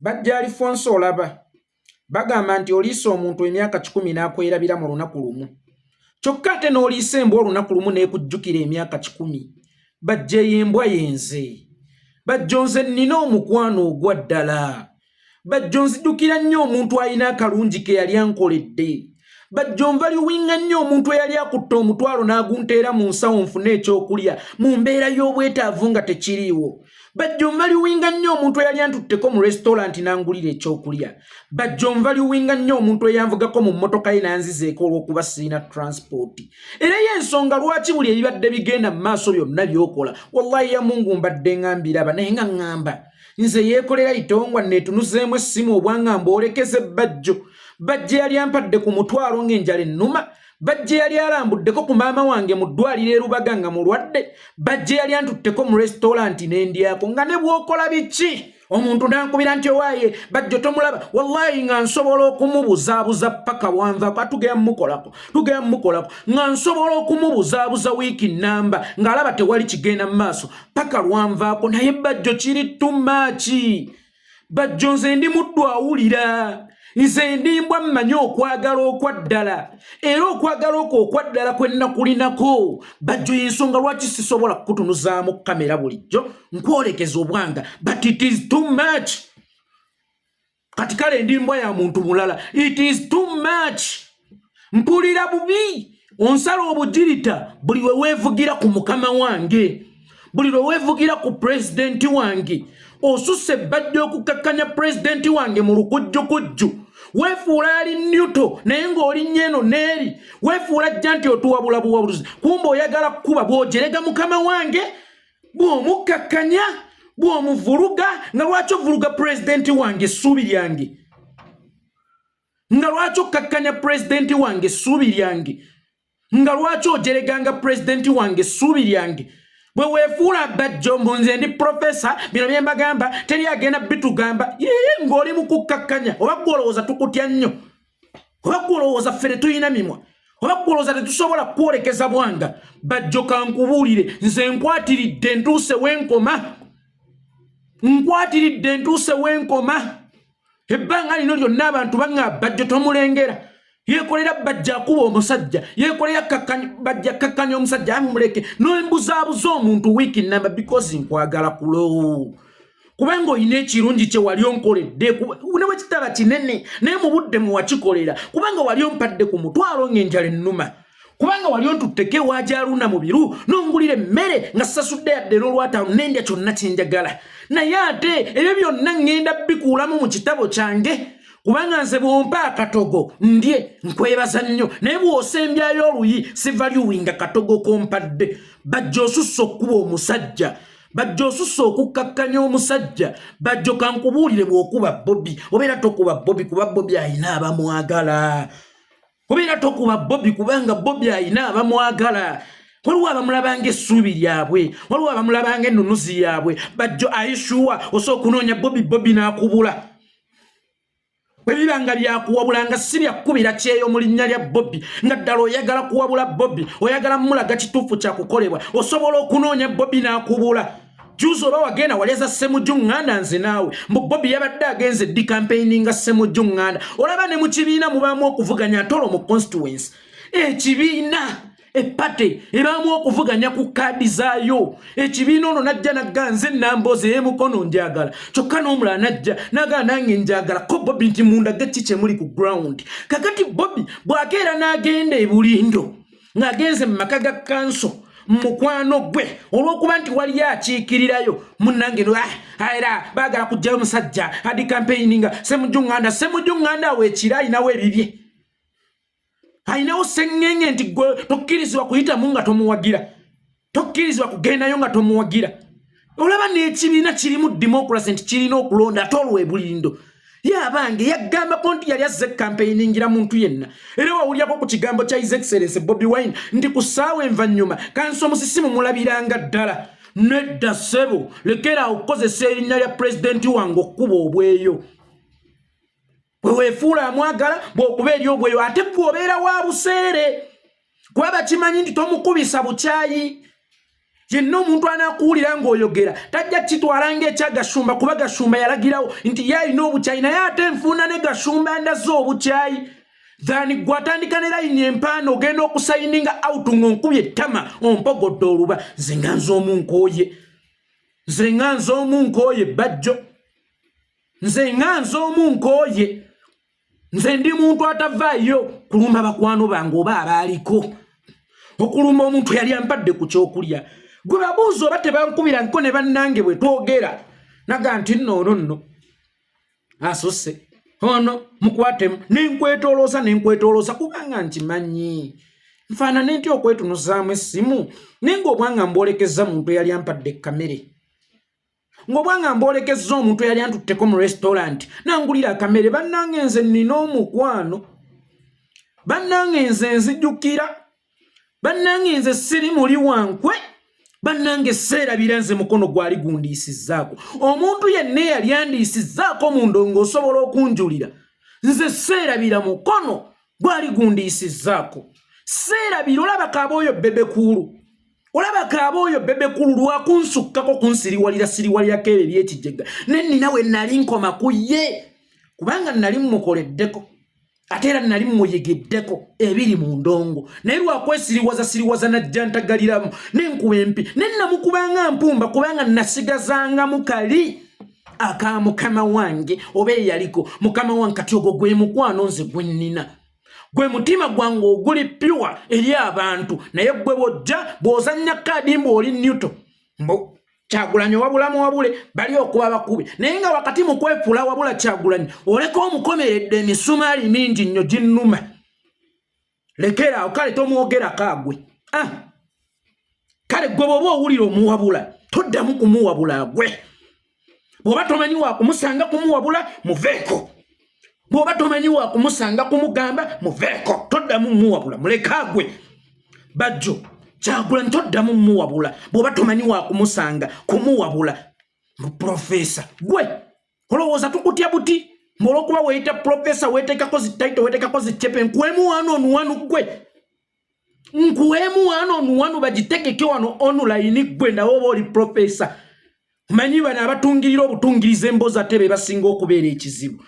Bajja Alifonso, olaba bagamba nti oliisa omuntu emyaka 100 n'akwerabira mu lunaku lumu, kyokka ate n'oliisa embwa olunaku lumu n'ekujjukira emyaka 100. Bajja, eyo embwa yenze. Bajjo, nze nnina omukwano ogwa ddala. Bajjo, nzijukira nnyo omuntu alina akalungi ke yali ankoledde. Bajjo, nvaluinga nnyo omuntu eyali akutta omutwalo n'agunteera mu nsawo nfune ekyokulya mu mbeera y'obwetaavu nga tekiriiwo. Bajjo, nvaluinga nnyo omuntu eyali antutteko mu restaurant n'angulira ekyokulya. Bajjo, nvaluinga nnyo omuntu eyanvugako mu mmotoka ye n'anzizeeko olw'okuba sirina transport. Era y'ensonga lwaki buli ebibadde bigenda mu maaso byonna by'okola, wallahi ya Mungu, mbadde nga mbiraba, naye nga ŋŋamba nze yeekolera itongwa neetunuzeemu essimu obwanga mboolekeze Bajjo. Bajjo yali ampadde ku mutwalo ng'enjala ennuma. Bajjo yali alambuddeko ku maama wange mu ddwaliro erubaga nga mulwadde. Bajjo yali antutteko mu restaurant n'endyako. Nga ne bw'okola biki, omuntu nankubira nti owaaye Bajjo tomulaba, wallahi nga nsobola okumubuzaabuza paka wanvaako. Atugenda mumukolako, tugenda mumukolako, nga nsobola okumubuzaabuza wiiki namba ng'alaba tewali kigenda mu maaso paka lwanvaako. Naye Bajjo, kiri too much. Bajjo, nze ndi muddu awulira, nze ndi mbwa mmanyi okwagala okwa ddala, era okwagala okwo okwa ddala kwe nnakulinako, Bajjo, y'ensonga lwaki sisobola kukutunuzaamu kamera bulijjo nkwolekeza obwanga. But it is too much. Kati kale ndi mbwa ya muntu mulala. It is too much. Mpulira bubi, onsala obugirita buli we weevugira ku mukama wange, buli lwe weevugira ku pulezidenti wange. Osusse ebbadde okukakkanya pulezidenti wange mu lukujjukujju. Weefuula ali neutral naye ng'olinnya eno n'eri. Weefuula jja nti otuwabula buwabuzi, kumba oyagala kkuba. Bw'ojerega mukama wange, bw'omukkakkanya, bw'omuvuluga, nga lwaki ovuluga pulezidenti wange, essuubi lyange? Nga lwaki okkakkanya pulezidenti wange, essuubi lyange? Nga lwaki ojereganga pulezidenti wange, essuubi lyange? Bwe weefuula Bajjo mbu nze ndi profesa, bino bye mbagamba teri agenda bitugamba, yeye ng'oli mu kukkakkanya. Oba gwe olowooza tukutya nnyo? Oba gwe olowooza ffe tetulina mimwa? Oba gwe olowooza tetusobola kwolekeza bwanga? Bajjo, kankubuulire, nze nkwatiridde ntuuse wenkoma, nkwatiridde ntuuse wenkoma. Ebbanga lino lyonna abantu baŋŋamba, "Bajjo tomulengera, yeekolera, Bajja akuba omusajja, yeekolera, Bajja kakkanya omusajja, amuleke." Nembuzaabuza omuntu wiiki namba because nkwagala kulo, kubanga olina ekirungi kye wali onkoledde, ne bwe kitaba kinene, naye mu budde muwakikolera, kubanga wali ompadde ku mutwalo ng'enjala ennuma, kubanga wali ontutteko ewajaluna mu biru nongulira emmere nga sasudde yadde n'olwataano, nendya kyonna kyenjagala. Naye ate ebyo byonna ŋŋenda bikuulamu mu kitabo kyange, kubanga nze bw'ompa akatogo ndye, nkwebaza nnyo, naye bw'osembyayo oluyi sivaluinga katogo kompadde. Bajja osussa okkuba omusajja. Bajja osussa okukkakkanya omusajja. Bajjo, kankubuulire, bw'okuba Bobi obeera tokuba Bobi kuba Bobi ayina abamwagala. Obeera tokuba Bobi kubanga Bobi ayina abamwagala. Waliwo abamulabanga essuubi lyabwe, waliwo abamulabanga ennunuzi yaabwe. Bajjo, aishuwa osobola okunoonya Bobi, Bobi n'akubula. Bwe biba nga byakuwabula, nga si byakubira kyeyo mu linnya lya Bobi, nga ddala oyagala kuwabula Bobi, oyagala mulaga kituufu kyakukolebwa, osobola okunoonya Bobi n'akubula. Juzi oba wagenda waleza Ssemujju Ŋŋanda, nze naawe mbu Bobi yabadde agenze ddi campaigninga Ssemujju Ŋŋanda. Olaba ne mu kibiina mubaamu okuvuganya ntolo mu constituency. Ekibiina, epate ebaamu okuvuganya ku kaadi zaayo. Ekibiina ono najja nagga, "Nze Namboozi ey'emukono njagala," kyokka n'omulala najja nagaa, "Nange njagala." Ko Bobi nti, "Mundage ki kyemuli ku ground." Kakati Bobi bw'akeera n'agenda ebulindo ng'agenze mu maka ga kanso mukwano gwe, olw'okuba nti waliyo akiikirirayo munnange, ah, era baagala kugjayo musajja adi campaigninga Semujju Ŋŋanda. Semujju Ŋŋanda awo ekiro ayinawo ebibye, ayinawo seŋŋenge nti gwe tokkirizibwa kuyitamu nga tomuwagira, tokkirizibwa kugendayo nga tomuwagira. Olaba n'ekibiina kirimu democracy nti kirina okulonda, ate olwo ebulindo ye abange yagambako nti yali azze campaigningira muntu yenna. Era wawulyako ku kigambo kya His Excellence Bobi Wine nti ku ssaawa envannyuma kanso musisi mumulabiranga ddala. Nedda ssebo, lekera okukozesa erinnya lya pulezidenti wange okkuba obweyo. Bwe weefuula amwagala, bw'okuba eri obweyo, ate gwe obeera wa buseere, kuba bakimanyi nti tomukubisa bukyayi. Yenna omuntu anaakuwulira ng'oyogera tajja kukitwala ng'ekya Gashumba, kuba Gashumba yalagirawo nti ye alina obukyayi, naye ate nfuuna ne Gashumba ndaze obukyayi than gwe atandika ne layini empaana ogenda okusayininga out ng'onkubye ettama ompogodde oluba. Nze nga nze omu nkooye, nze nga nze omu nkooye Bajjo, nze nga nze omu nkooye. Nze ndi muntu atavaayo kulumba bakwano bange oba abaaliko okulumba omuntu yali ampadde ku kyokulya. Gwe babuuza oba tebankubira nko ne bannange bwe twogera naga nti nno ono nno asusse, ono mukwatemu, nenkwetolooza nenkwetolooza, kubanga nkimanyi nfaanane nti okwetunuzaamu essimu, naye ng'obwanga mbwolekezza muntu eyali ampadde ekkamere, ng'obwanga mbwolekezza omuntu eyali antutteko mu restaurant nangulira akamere. Bannange, nze nnina omukwano, bannange nze nzijukira, bannange nze siri muli wankwe, bannange seerabira nze mukono gwali gundiisizzaako. Omuntu yenna eyali andiisizzaako mu ndongo osobola okunjulira, nze seerabira mukono gwali gundiisizzaako, seerabira. Olaba kaaba oyo Bebe Cool, olaba kaaba oyo Bebe Cool lwakunsukkako kunsiriwalira siriwalirako ebyo ebyekijega, ne nnina we nali nkoma ku ye, kubanga nali mmukoleddeko ate era nali mmuyigiddeko ebiri mu ndongo, naye lwakwesiriwaza siriwaza najja ntagaliramu nenkuba empi ne namukubanga mpumba, kubanga nasigazangamu kali aka mukama wange oba eyaliko mukama wange. Kati ogwo gwe mukwano nze gwe nnina, gwe mutima gwange oguli pure eri abantu. Naye gwe bwojja bw'ozannya kaadi mbu oli neutral, mbu Kyagulanyi wabulamu wabule bali okuba bakubi, naye nga wakati mu kwefuula wabula Kyagulanyi oleka omukomeredde emisumaali mingi nnyo ginnuma. Lekeraawo, kale tomwogerako agwe. Ah, kale gwe bw'oba owulira omuwabula toddamu kumuwabula agwe. Bw'oba tomanyi wakumusanga kumuwabula, muveeko. Bw'oba tomanyi wakumusanga kumugamba, muveeko, toddamu muwabula, muleke agwe. Bajjo, Kyagulanyi toddamu muwabula bw'oba tomanyi wakumusanga kumuwabula. Profesa gwe olowooza tukutya buti ng'olwokuba weeyita profesa, weeteekako zi title, weeteekako zi cepe. Nkuwemu wano onuwanu, gwe nkuwemu wano onuwanu, bagitegeke wano online. Gwe ndawo oba oli profesa. Manyi bano abatungirira obutungiriza emboozi ate be basinga okubeera ekizibu.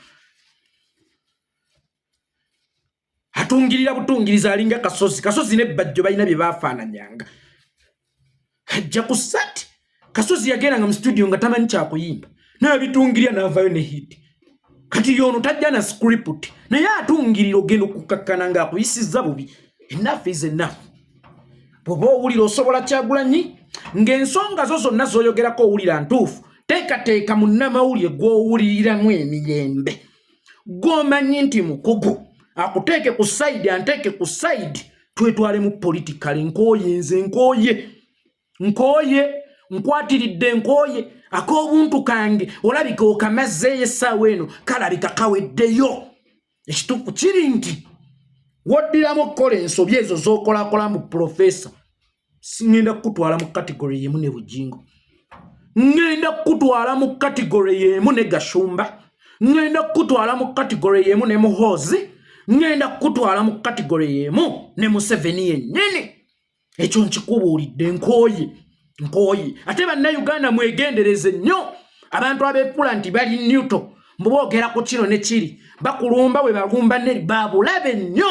Atungirira butungiriza alinga Kasozi. Kasozi ne Bajjo balina bye baafaananyanga. Ajja ku sati, Kasozi yagendanga mu studio nga tamanyi kyakuyimba, n'abitungirira n'avaayo ne hit. Kati yono tajja na script, naye atungirira, ogenda okukakkana ng'akuyisizza bubi. Enough is enough. Bw'oba owulira osobola Kyagulanyi ng'ensonga zo zonna z'oyogerako owulira ntuufu, teekateeka munnamawulire gw'owuliriramu emirembe, gw'omanyi nti mukugu, akuteeke ku side, anteeke ku side, twetwalemu politically. Nkooye nze, nkooye, nkooye, nkwatiridde, nkooye. Ak'obuntu kange olabika okamazzeeyo essaawa eno, kalabika kaweddeyo. Ekituufu kiri nti woddiramu okukola ensobi ezo z'okolakola mu profesa, ŋŋenda kukutwala mu category yemu ne Bujingo, ŋŋenda kukutwala mu category yemu ne Gashumba, ŋŋenda kukutwala mu category yemu ne Muhoozi, ŋŋenda kukutwala mu category yemu ne Museveni yennyini. Ekyo nkikubuulidde. Nkooye, nkooye. Ate Bannayuganda mwegendereze nnyo abantu abeefula nti bali neutral, mbu boogera ku kino ne kiri, bakulumba bwe balumba ne babulabe nnyo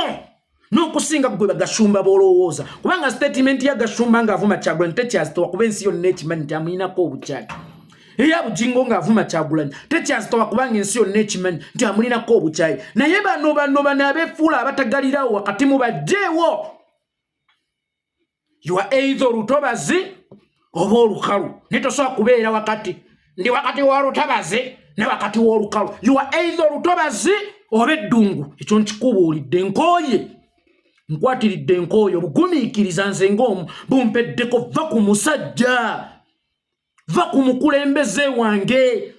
n'okusinga gwe Bagashumba b'olowooza, kubanga statement ya Gashumba ng'avuma Kyagulanyi tekyazitowa, kuba ensi yonna ekimanyi nti amuyinako obukyayi. Eya Bugingo ng'avuma Kyagulanyi tekyazitowa, kubanga ensi yonna ekimanyi nti amulinako obukyayi. Naye bano bano bano abeefuula abatagalirawo wakati mubajjeewo. You are either olutobazi oba olukalu, naye tosobola kubeera wakati. Ndi wakati w'olutabazi ne wakati w'olukalu. You are either olutobazi oba eddungu. Ekyo nkikubuulidde. Nkooye, nkwatiridde, nkooye. Obugumiikiriza nze ng'omu bumpeddeko. Va ku musajja, va ku mukulembeze wange,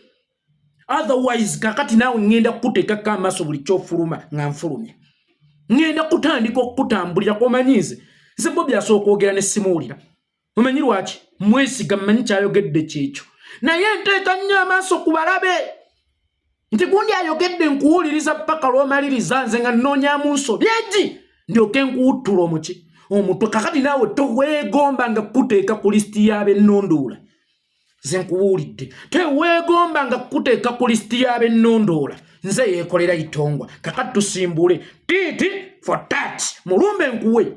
otherwise kakati naawe ŋŋenda kukuteekako amaaso. Buli kyofuluma nga nfulumya, ŋŋenda kutandika okukutambulira. Omanyi nze nze Bobi asooka okwogera ne simuwulira. Omanyi lwaki? Mwesiga, mmanyi kyayogedde kyekyo, naye nteeka nnyo amaaso ku balabe nti gundi ayogedde, nkuwuliriza paka lw'omaliriza, nze nga nnoonyamu nsobi egi ndyoke nkuwuttula omuki. Omutwe kakati naawe toweegomba nga kukuteeka ku lisiti y'abennondoola. Nze nkubuulidde, teweegomba nga kukuteeka ku lisiti y'abennondoola. Nze yeekolera itongwa. Kakati tusimbule tiiti for tat, mulumbe nkuwe.